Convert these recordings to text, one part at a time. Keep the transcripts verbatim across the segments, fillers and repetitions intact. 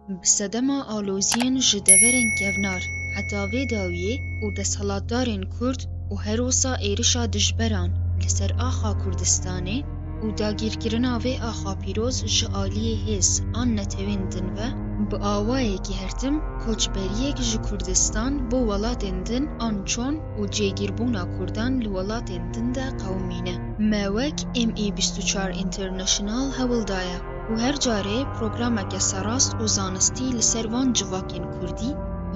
Bi sedema aloziyên ji deverên kevnar heta vê dawiyê û desthilatdarên Kurd û her wisa êrişa dijberan li ser axa Kurdistanê û dagîrkirina vê axa pîroz ji aliyê hêz an netewên din ve, bi awayekî her tim koçberiyek ji Kurdistan bo welatên din an çon û cêgîrbûna Kurdan li welatên din de qewimîne. Me wek M E bîst û çar International hewl daye û her carê programeke serast û zanistî li ser van civakên Kurdî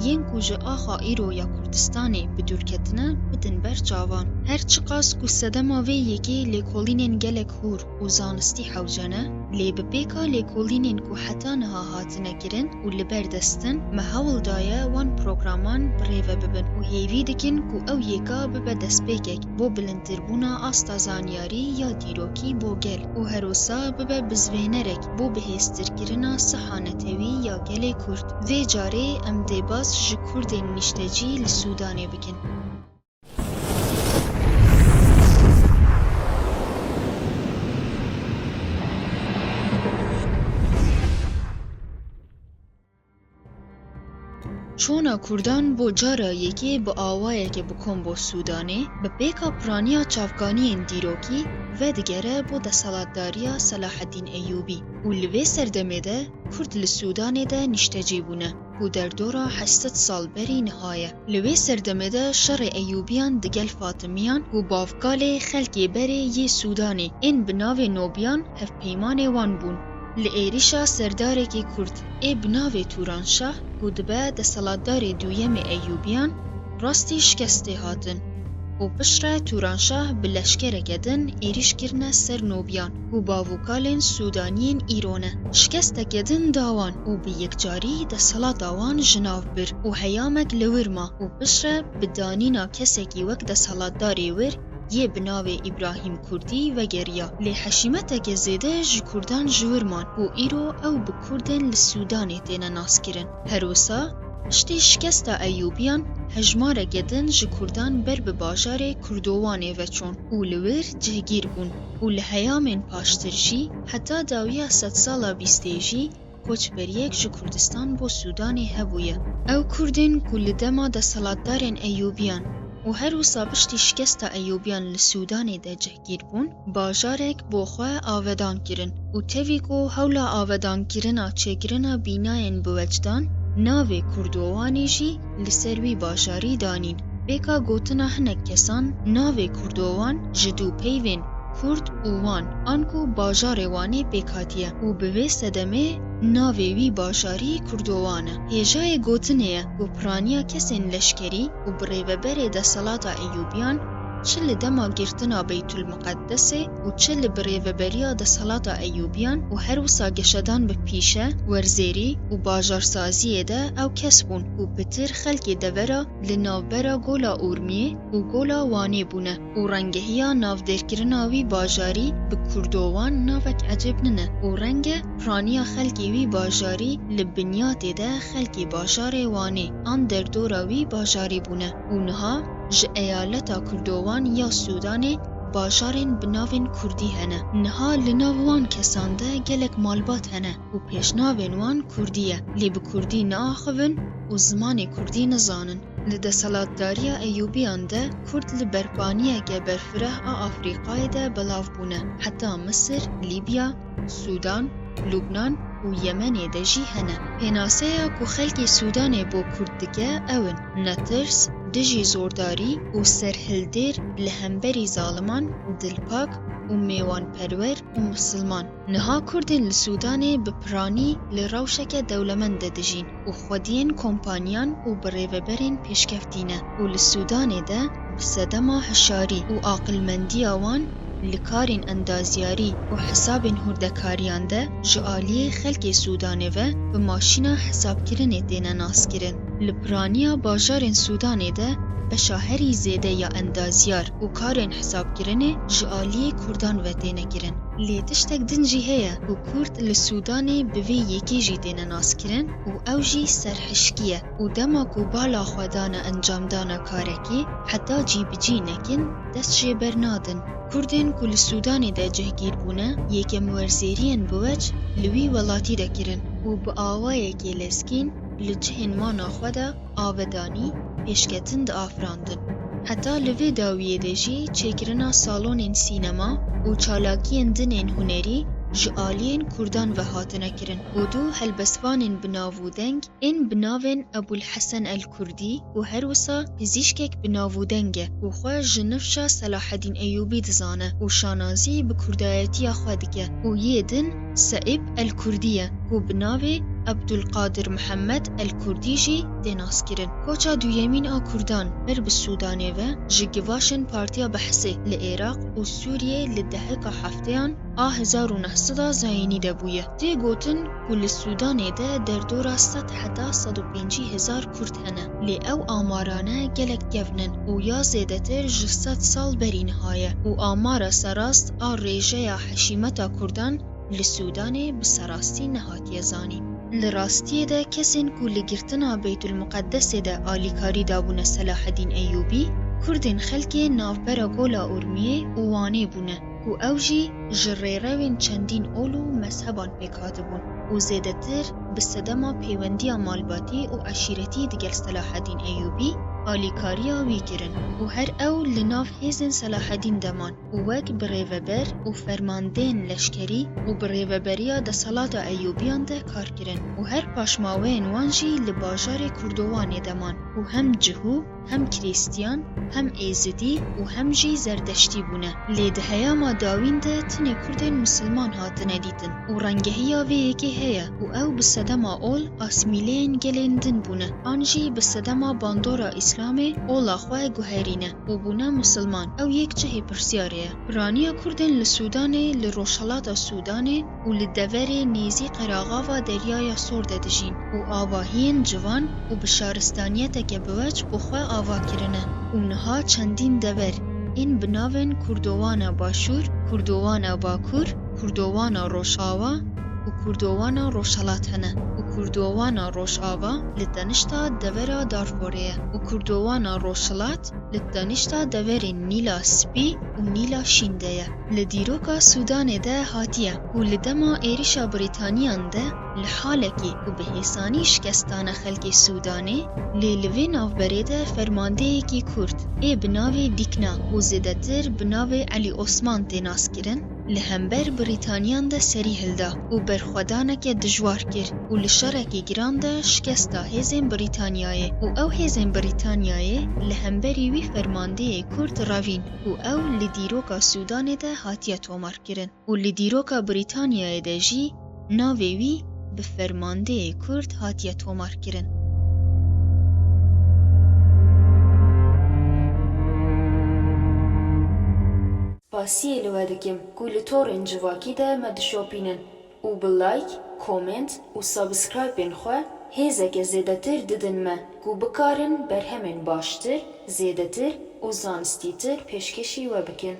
yên ku ji axa îro ya Kurdistanê bi dûr ketine, bidin ber çavan. Her çiqas ku sedema vê yekê lêkolînên gelek hûr û zanistî hewce ne, lê bi pêka lêkolînên ku heta niha hatine kirin û li ber dest in, me hewl daye wan programan bi rê ve bibin û hêvî dikin ku ew yeka bibe destpêkek bo bilindtirbûna asta zanyarî ya dîrokî bo gel û her wisa bibe bizvênerek bo bihêztirkirina siha netewî ya gelê Kurd. Vê carê em dê bas ji Kurdên niştecî li Sûdanê bikin. Çona Kurdan bo cara yekê bi awayeke bi kom bo Sûdanê, bi pêka piraniya çavkaniyên dîrokî vedigere bo desthilatdariya Selaheddîn Eyûbî û li vê serdemê de Kurd li Sûdanê de niştecî bûne ku derdora heşt sed sal berî niha ye. Li wê serdemê de şerê Eyûbiyan digel Fatimiyan ku bavkalê xelkê berê yê Sûdanê ên bi navê Nobiyan hevpeymanê wan bûn. Li êrişa serdarekî Kurd ê bi navê Tûranşah ku dibe desthilatdarê duyemê Eyûbiyan, rastî şikestê hatin û piştre Tûranşah bi leşkereke din êrîş kirine ser Nobiyan ku bavûkalên Sûdaniyên îro ne. Şikesteke din da wan û bi yekcarî desthilata wan ji nav bir û heyamek li wir ma û piştre bi danîna kesekî wek desthilatdarê wir yê bi navê Îbrahîm Kurdî vegeriya. Lê hişîmeteke zêde ji Kurdan ji wir man û îro ew bi Kurdên li Sûdanê têne naskirin. Her wisa, piştî şikesta Eyûbiyan, hejmareke din ji Kurdan ber bi bajarê Kurdowanê ve çûn û li wir cihgîr bûn û li heyamên paştir jî heta dawiya sedsala bîstê jî koçberiyek ji Kurdistan bo Sûdanê hebûye. Ew Kurdên ku li dema desthilatdarên Eyûbiyan û her wisa piştî şikesta Eyûbiyan li Sûdanê de cihgîr bûn, bajarek bo xwe avedan kirin û tevî ku hewla avadankirina çêkirina bînayên bi wecdan, navê Kurdowanê jî li ser wî bajarî danîn. Pêka gotina hinek kesan, navê Kurdowan ji dû peyvên Kurd û Wan, anku bajarê Wanê pêk hatiye û bi vê sedemê navê wî bajarî Kurdowan e. Hêjayê gotinê ye ku piraniya kesên leşkerî û birêveberê desthilata Eyûbiyan çi li dema girtina Beytulmiqedesê û çi li birêveberiya desthilata Eyûbiyan û her wisa geşedan bi pîşe, werzêrî û bajarsaziyê de ew kes bûn ku pitir xelkê devera li navbera Gola Urmiyê û Gola Wanê bûne û rengehiya navdêrkirina wî bajarî bi Kurdowan navek ecêb nine û renge piraniya xelkê wî bajarî li binyatê de xelkê bajarê Wanê an derdora wî bajarî bûne û niha ji eyaleta Kurdowan ya Sûdanê bajarên bi navên Kurdî hene. Niha li nav wan kesan de gelek malbat hene û pêşnavên wan Kurdî ye, lê bi Kurdî neaxivin û zimanê Kurdî nizanin. Li desthilatdariya Eyûbiyan de Kurd li berpaniyeke berfireh a Afrîkayê de belav bûne, heta Misir, Lîbya, Sûdan, Lubnan û Yemenê de jî hene. Pênaseya ku xelkê Sûdanê bo Kurd dike ew in: netirs, dijî zordarî û serhildêr li hemberî zaliman, dilpak û mêwanperwer û misilman. Niha Kurdên li Sûdanê bi piranî li rewşeke dewlemend de dijîn û xwediyên kompaniyan û birêveberên pêşkeftî ne û li Sûdanê de bi sedema hişyarî û aqilmendiya wan li karên endazyarî û hesabên hurdekariyan de ji aliyê xelkê Sûdanê ve bi maşîna hesabkirinê têne naskirin. Li piraniya bajarên Sûdanê de beşa herî zêde ya endazyar û karên hesabkirinê ji aliyê Kurdan ve têne kirin. Lê tiştek din jî heye ku Kurd li Sûdanê bi vê yekê jî têne naskirin û ew jî serhişkî ye û dema ku bala xwe dane encamdana karekî, heta cîbicî nekin, dest jê bernadin. Kurdên ku li Sûdanê de cihgîr bûne, yê kemwerzêriyên bi wec li wî welatî de kirin. û bi awayekê lezgîn li cihên mana xwe de avedanî, pêşketin diafirandin. Heta li vê dawiyê de jî çêkirina salonên sînema û çalakiyên din ên hunerî ji aliyên Kurdan ve hatine kirin û du helbestvanên bi nav û deng ên bi navên Ebul Hesen El Kurdî û her wisa pizîşkek bi nav û deng e ku xwe ji nifşa Selahedîn Eyûbî dizane û şanazî bi kurdayetiya xwe dike û yê din Seîb El Kurdî ye ku bi navê Ebdulqadir Mihemed El Kurdî jî tê naskirin. Koça duyemîn a Kurdan ber bi Sûdanê ve ji givaşên Partiya Behsê li Êraq û Sûriyê li deheka hefteyan a hezar û neh sed a zayînî de bûye. Tê gotin ku li Sûdanê de derdora sed heta sed û pêncî hezar Kurd hene, lê ew amarane gelek kevn in û ya zêdetir ji sed sal berî niha ye û amara serast a rêjeya heşîmeta Kurdan li Sûdanê bi serastî nehatiye zanîn. Li rastiyê de kesên ku li girtina Beytulmuqeddesê de alîkarî dabûne Selahedîn Eyûbî, Kurdên xelkê navbera Gola Urmiyê û Wanê bûne ku ew jî ji rêrewên çendîn ol û mezheban pêk hatibûn û zêdetir bi sedema pêwendiya malbatî û eşîretî digel Selahedîn Eyûbî alîkariya wî kirin û her ew li nav hêzên Selahedîn de man û wek birêveber û fermandeyên leşkerî û bi rêveberiya deselata Eyûbiyan de kar kirin û her paşmaweyên wan jî li bajarê Kurdowanê de man û hem Cihû, hem Krîstiyan, hem Êzidî û hem jî Zerdeştî bûne. Lê di heyama dawîn de tinê Kurdên misilman hatine dîtin û rengehiya vê yekê heye û ew bi sedema ol asmîleyên gelên din bûne an jî bi sedema bandora Îslamê ola xwe guherîne û bûne misilman. Ew yek cihê pirsyarê ye. Piraniya Kurdên li Sûdanê, li rojhelata Sûdanê û li deverê nêzî qeraxava Deryaya Sor de dijîn û avahiyên civan û bi şaristaniyeteke biwec bi xwe ava kirine û niha çendîn dever ên bi navên Kurdowana Başûr, Kurdowana Bakur, Kurdowana Rojava û Kurdowana Rojhelat hene û Kurdowana Rojava li tenişta devera Darforê ye û Kurdowana Rojhilat li tenişta deverên Nîla Spî û Nîla Şîn de ye. Li dîroka Sûdanê de hatiye ku li dema êrişa Brîtaniyan de li halekî ku bi hêsanî şikest dane xelkê Sûdanê, lê li vê navberê de fermandeyekî Kurd ê bi navê Dîkna û zêdetir bi navê Elî Osman tê naskirin, li hember Brîtaniyan de serî hilda û berxwedaneke dijwar kir û li şerekî giran de şikesta hêzên Brîtaniyayê û ew hêzên Brîtaniyayê li hemberî wî fermandeyê Kurd revîn û ew li dîroka Sûdanê de hatiye tomarkirin û li dîroka Brîtaniyayê de jî navê wî bi fermandeyê Kurd hatiye tomarkirin. Spasiyê li we dikim ku li torên civakî de me dişopînin û bi like, comment û subscribên xwe hêzeke zêdetir didin me ku bikarin berhemên baştir, zêdetir û zanistîtir pêşkêşî we bikin.